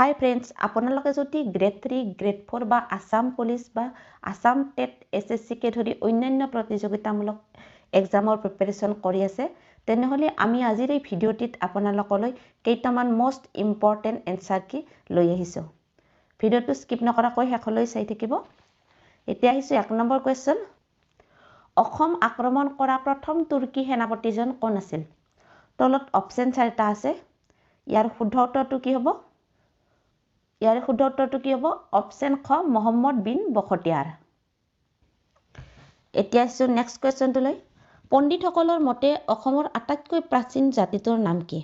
হাই friends, আপোনালোকে যদি grade 3, grade 4 বা আছাম পুলিচ বা আছাম টেট, এছ এছ চিকে ধৰি অন্যান্য প্ৰতিযোগিতামূলক এক্সামৰ প্ৰিপেৰেশ্যন কৰি আছে, তেনেহ'লে আমি আজিৰ এই ভিডিঅ'টিত আপোনালোকলৈ কেইটামান মষ্ট ইম্পৰ্টেণ্ট এনচাৰ কি লৈ আহিছোঁ। ভিডিঅ'টো স্কিপ নকৰাকৈ শেষলৈ চাই থাকিব। এতিয়া আহিছোঁ 1 নম্বৰ কুৱেশ্যন। অসম আক্ৰমণ কৰা প্ৰথম তুৰ্কী সেনাপতিজন কোন আছিল? তলত অপশ্যন চাৰিটা আছে। ইয়াৰ শুদ্ধ উত্তৰটো কি হ'ব? ইয়াৰ শুদ্ধ উত্তৰটো কি হ'ব? অপশ্যন খ, মহম্মদ বিন বখতিয়াৰ। এতিয়া আহিছোঁ নেক্সট কুৱেশ্যনটোলৈ। পণ্ডিতসকলৰ মতে অসমৰ আটাইতকৈ প্ৰাচীন জাতিটোৰ নাম কি?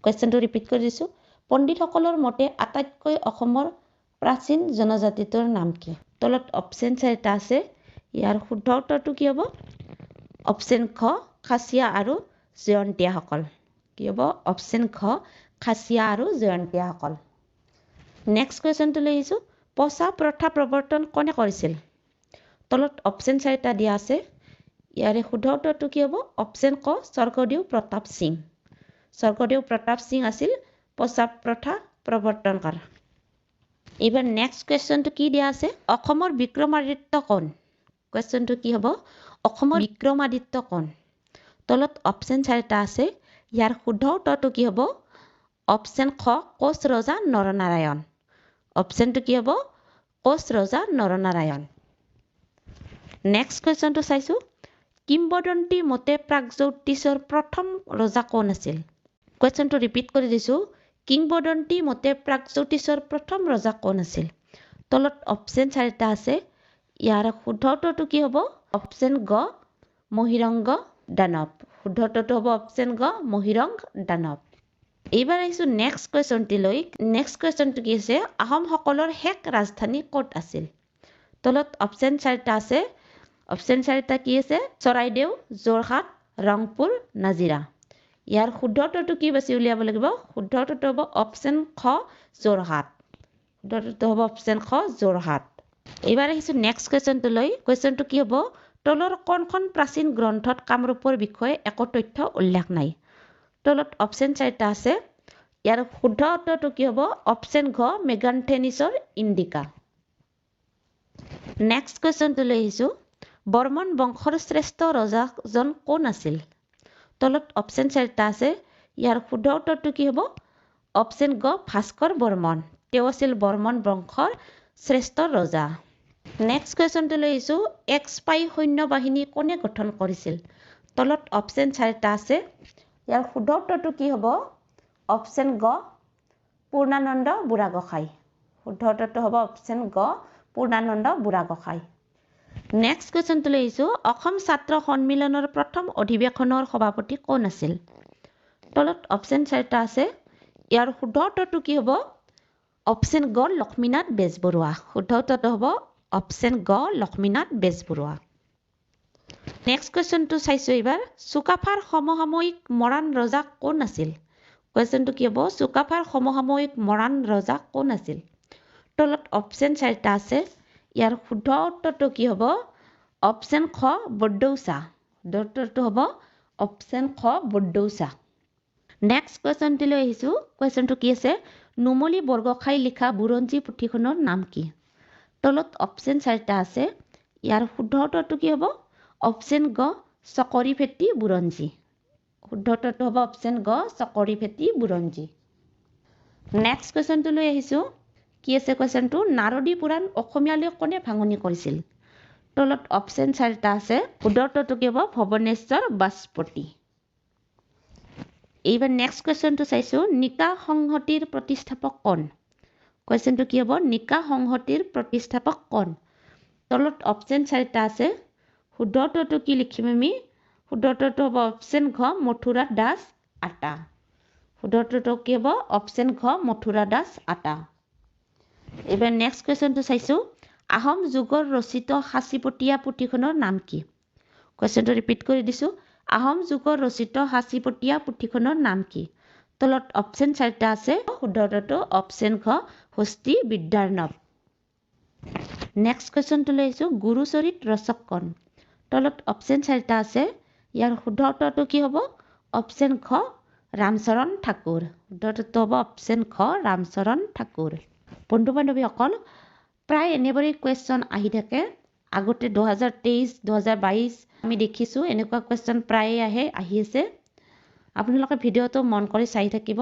কুৱেশ্যনটো ৰিপিট কৰি দিছোঁ। পণ্ডিতসকলৰ মতে আটাইতকৈ অসমৰ প্ৰাচীন জনজাতিটোৰ নাম কি? তলত অপশ্যন চাৰিটা আছে। ইয়াৰ শুদ্ধ উত্তৰটো কি হ'ব? অপশ্যন খ, খাচীয়া আৰু জয়ন্তীয়াসকল। কি হ'ব? অপশ্যন খ, খাচীয়া আৰু জয়ন্তীয়াসকল। নেক্সট কুৱেশ্যনটো লৈ আহিছোঁ। পচা প্ৰথা প্ৰৱৰ্তন কোনে কৰিছিল? তলত অপশ্যন চাৰিটা দিয়া আছে। ইয়াৰে শুদ্ধ উত্তৰটো কি হ'ব? অপশ্যন ক, স্বৰ্গদেউ প্ৰতাপ সিং। স্বৰ্গদেউ প্ৰতাপ সিং আছিল পচা প্ৰথা প্ৰৱৰ্তন কৰা। এইবাৰ নেক্সট কুৱেশ্যনটো কি দিয়া আছে? অসমৰ বিক্ৰমাদিত্য কোন? কুৱেশ্যনটো কি হ'ব? অসমৰ বিক্ৰমাদিত্য কোন? তলত অপশ্যন চাৰিটা আছে। ইয়াৰ শুদ্ধ উত্তৰটো কি হ'ব? অপশ্যন খ, কোচ ৰজা নৰনাৰায়ণ। অপশ্যনটো কি হ'ব? কোচ ৰজা নৰনাৰায়ণ। নেক্সট কুৱেশ্যনটো চাইছোঁ। কিম্বদন্তী মতে প্ৰাগজ্যোতিষৰ প্ৰথম ৰজা কোন আছিল? কুৱেশ্যনটো ৰিপিট কৰি দিছোঁ। কিংবদন্তী মতে প্ৰাগজ্যোতিষৰ প্ৰথম ৰজা কোন আছিল? তলত অপশ্যন চাৰিটা আছে। ইয়াৰ শুদ্ধ উত্তৰটো কি হ'ব? অপশ্যন গ, মহিৰংগ দানৱ। শুদ্ধ উত্তৰটো হ'ব অপশ্যন গ, মহিৰংগ দানৱ। এইবাৰ আহিছোঁ নেক্সট কুৱেশ্যনটিলৈ। নেক্সট কুৱেশ্যনটো কি আছে? আহোমসকলৰ শেষ ৰাজধানী ক'ত আছিল? তলত অপশ্যন চাৰিটা আছে। অপশ্যন চাৰিটা কি আছে? চৰাইদেউ, যোৰহাট, ৰংপুৰ, নাজিৰা। ইয়াৰ শুদ্ধ উত্তৰটো কি বাছি উলিয়াব লাগিব? শুদ্ধ উত্তৰটো হ'ব অপশ্যন খ, যোৰহাট। শুদ্ধ উত্তৰটো হ'ব অপশ্যন খ, যোৰহাট। এইবাৰ আহিছোঁ নেক্সট কুৱেশ্যনটোলৈ। কুৱেশ্যনটো কি হ'ব? তলৰ কোনখন প্ৰাচীন গ্ৰন্থত কামৰূপৰ বিষয়ে একো তথ্য উল্লেখ নাই? তলত অপশ্যন চাৰিটা আছে। ইয়াৰ শুদ্ধ উত্তৰটো কি হ'ব? অপশ্যন ঘ, মেগান্থেনিছৰ ইণ্ডিকা। নেক্সট কুৱেশ্যনটোলৈ আহিছোঁ। বৰ্মন বংশৰ শ্ৰেষ্ঠ ৰজাজন কোন আছিল? তলত অপশ্যন চাৰিটা আছে। ইয়াৰ শুদ্ধ উত্তৰটো কি হ'ব? অপশ্যন গ, ভাস্কৰ বৰ্মন। তেওঁ আছিল বৰ্মন বংশৰ শ্ৰেষ্ঠ ৰজা। নেক্সট কুৱেশ্যনটোলৈ আহিছোঁ। এক্স পাই সৈন্য বাহিনী কোনে গঠন কৰিছিল? তলত অপশ্যন চাৰিটা আছে। ইয়াৰ শুদ্ধ উত্তৰটো কি হ'ব? অপশ্যন গ, পূৰ্ণানন্দ বুঢ়াগোহাঁই। শুদ্ধ উত্তৰটো হ'ব অপশ্যন গ, পূৰ্ণানন্দ বুঢ়াগোহাঁই। নেক্সট কুৱেশ্যনটোলৈ আহিছোঁ। অসম ছাত্ৰ সন্মিলনৰ প্ৰথম অধিৱেশনৰ সভাপতি কোন আছিল? তলত অপশ্যন চাৰিটা আছে। ইয়াৰ শুদ্ধ উত্তৰটো কি হ'ব? অপশ্যন গ, লক্ষ্মীনাথ বেজবৰুৱা। শুদ্ধ উত্তৰটো হ'ব অপশ্যন গ, লক্ষ্মীনাথ বেজবৰুৱা। নেক্সট কুৱেশ্যনটো চাইছোঁ এইবাৰ। চুকাফাৰ সমসাময়িক মৰাণ ৰজা কোন আছিল? কুৱেশ্যনটো কি হ'ব? চুকাফাৰ সমসাময়িক মৰাণ ৰজা কোন আছিল? তলত অপশ্যন চাৰিটা আছে। ইয়াৰ শুদ্ধ উত্তৰটো কি হ'ব? অপশ্যন খ, বৰদৌচা। শুদ্ধ উত্তৰটো হ'ব অপশ্যন খ, বৰদৌচা। নেক্সট কুৱেশ্যনটিলৈ আহিছোঁ। কুৱেশ্যনটো কি আছে? নুমলী বৰগোহাঁই লিখা বুৰঞ্জী পুথিখনৰ নাম কি? তলত অপশ্যন চাৰিটা আছে। ইয়াৰ শুদ্ধ উত্তৰটো কি হ'ব? অপশ্যন গ, চকৰি ফেটি বুৰঞ্জী। শুদ্ধ উত্তৰটো হ'ব অপশ্যন গ, চকৰি ফেটি বুৰঞ্জী। নেক্সট কুৱেশ্যনটোলৈ আহিছোঁ। কি আছে কুৱেশ্যনটো? নাৰদী পুৰাণ অসমীয়ালৈ কোনে ভাঙনি কৰিছিল? তলত অপশ্যন চাৰিটা আছে। শুদ্ধ উত্তৰটো কি হ'ব? ভৱনেশ্বৰ বাচপতি। এইবাৰ নেক্সট কুৱেশ্যনটো চাইছোঁ। নিকা সংহতিৰ প্ৰতিষ্ঠাপক কোন? কুৱেশ্যনটো কি হ'ব? নিকা সংহতিৰ প্ৰতিষ্ঠাপক কোন? তলত অপশ্যন চাৰিটা আছে। শুদ্ধ উত্তৰটো কি লিখিম আমি? শুদ্ধ উত্তৰটো হ'ব অপশ্যন ঘ, মথুৰা দাস আতা। শুদ্ধ উত্তৰটো কি হ'ব? অপশ্যন ঘ, মথুৰা দাস আতা। এইবাৰ নেক্সট কুৱেশ্যনটো চাইছোঁ। আহোম যুগৰ ৰচিত সাঁচিপতীয়া পুথিখনৰ নাম কি? কুৱেশ্যনটো ৰিপিট কৰি দিছোঁ। আহোম যুগৰ ৰচিত সাঁচিপতীয়া পুথিখনৰ নাম কি? তলত অপশ্যন চাৰিটা আছে। শুদ্ধ উত্তৰটো অপশ্যন ঘ, হস্তি বিদ্যাৰ্ণৱ। নেক্সট কুৱেশ্যনটোলৈ আহিছোঁ। গুৰুচৰিত ৰচক কোন? তলত অপশ্যন চাৰিটা আছে। ইয়াৰ শুদ্ধ উত্তৰটো কি হ'ব? অপশ্যন খ, ৰামচৰণ ঠাকুৰ। শুদ্ধ হ'ব অপশ্যন খ, ৰামচৰণ ঠাকুৰ। বন্ধু বান্ধৱীসকল, প্ৰায় এনেদৰেই কুৱেশ্যন আহি থাকে। আগতে 2023, 2022 আমি দেখিছোঁ এনেকুৱা কুৱেশ্যন প্ৰায়ে আহে, আহি আছে। আপোনালোকে ভিডিঅ'টো মন কৰি চাই থাকিব।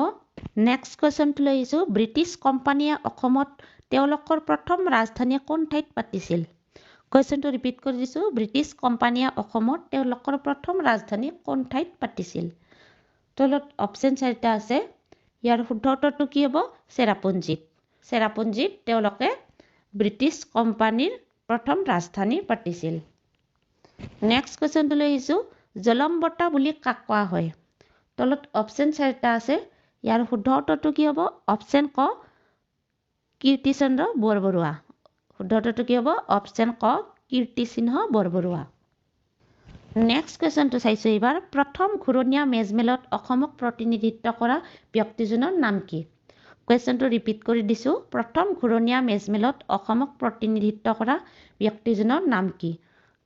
নেক্সট কুৱেশ্যনটো লৈ আহিছোঁ। ব্ৰিটিছ কোম্পানীয়ে অসমত তেওঁলোকৰ প্ৰথম ৰাজধানী কোন ঠাইত পাতিছিল? কুৱেশ্যনটো ৰিপিট কৰি দিছোঁ। ব্ৰিটিছ কোম্পানীয়ে অসমত তেওঁলোকৰ প্ৰথম ৰাজধানী কোন ঠাইত পাতিছিল? তলত অপশ্যন চাৰিটা আছে। ইয়াৰ শুদ্ধ উত্তৰটো কি হ'ব? চেৰাপুঞ্জীত। চেৰাপুঞ্জীত তেওঁলোকে ব্ৰিটিছ কোম্পানীৰ প্ৰথম ৰাজধানী পাতিছিল। নেক্সট কুৱেশ্যনটো লৈ আহিছোঁ। জলম বঁটা বুলি কাক কোৱা হয়? তলত অপশ্যন চাৰিটা আছে। ইয়াৰ শুদ্ধ উত্তৰটো কি হ'ব? অপশ্যন ক, কীৰ্তিচন্দ্ৰ বৰবৰুৱা। শুদ্ধ উত্তৰটো কি হ'ব? অপশ্যন ক, কীৰ্তিচিহ্ন বৰবৰুৱা। নেক্সট কুৱেশ্যনটো চাইছোঁ এইবাৰ। প্ৰথম ঘূৰণীয়া মেজমেলত অসমক প্ৰতিনিধিত্ব কৰা ব্যক্তিজনৰ নাম কি? কুৱেশ্যনটো ৰিপিট কৰি দিছোঁ। প্ৰথম ঘূৰণীয়া মেজমেলত অসমক প্ৰতিনিধিত্ব কৰা ব্যক্তিজনৰ নাম কি?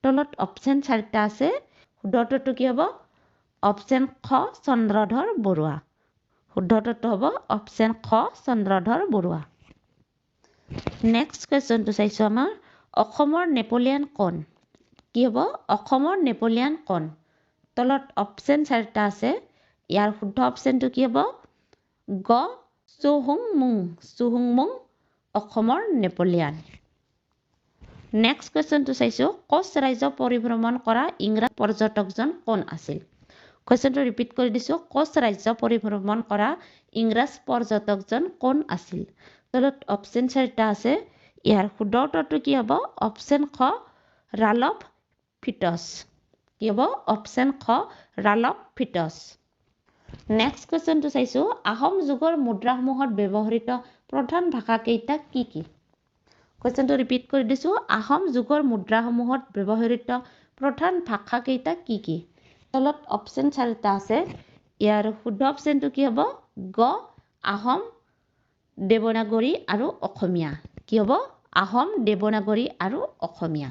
তলত অপশ্যন চাৰিটা আছে। শুদ্ধ উত্তৰটো কি হ'ব? অপশ্যন খ, চন্দ্ৰধৰ বৰুৱা। শুদ্ধ উত্তৰটো হ'ব অপশ্যন খ, চন্দ্ৰধৰ বৰুৱা। নেক্সট কুৱেশ্যনটো চাইছোঁ আমাৰ। অসমৰ নেপোলিয়ন কোন? কি হ'ব? অসমৰ নেপোলিয়ন কোন? তলত অপশ্যন চাৰিটা আছে। ইয়াৰ শুদ্ধ অপশ্যনটো কি হ'ব? গ, চুহুংমুং। চুহুংমুং অসমৰ নেপোলিয়ন। নেক্সট কুৱেশ্যনটো চাইছোঁ। কোচ ৰাজ্য পৰিভ্ৰমণ কৰা ইংৰাজ পৰ্যটকজন কোন আছিল? কুৱেশ্যনটো ৰিপিট কৰি দিছোঁ। কোচ ৰাজ্য পৰিভ্ৰমণ কৰা ইংৰাজ পৰ্যটকজন কোন আছিল? তলত অপশ্যন চাৰিটা আছে। ইয়াৰ শুদ্ধ উত্তৰটো কি হ'ব? অপশ্যন খ, ৰালফ ফিটছ। কি হ'ব? অপশ্যন খ, ৰালফ ফিটছ। নেক্সট কুৱেশ্যনটো চাইছোঁ। আহোম যুগৰ মুদ্ৰাসমূহত ব্যৱহৃত প্ৰধান ভাষাকেইটা কি কি? কুৱেশ্যনটো ৰিপিট কৰি দিছোঁ। আহোম যুগৰ মুদ্ৰাসমূহত ব্যৱহৃত প্ৰধান ভাষাকেইটা কি কি? তলত অপশ্যন চাৰিটা আছে। ইয়াৰ শুদ্ধ অপশ্যনটো কি হ'ব? গ, আহোম, দেৱনাগৰী আৰু অসমীয়া। কি হ'ব? আহোম, দেৱনাগৰী আৰু অসমীয়া।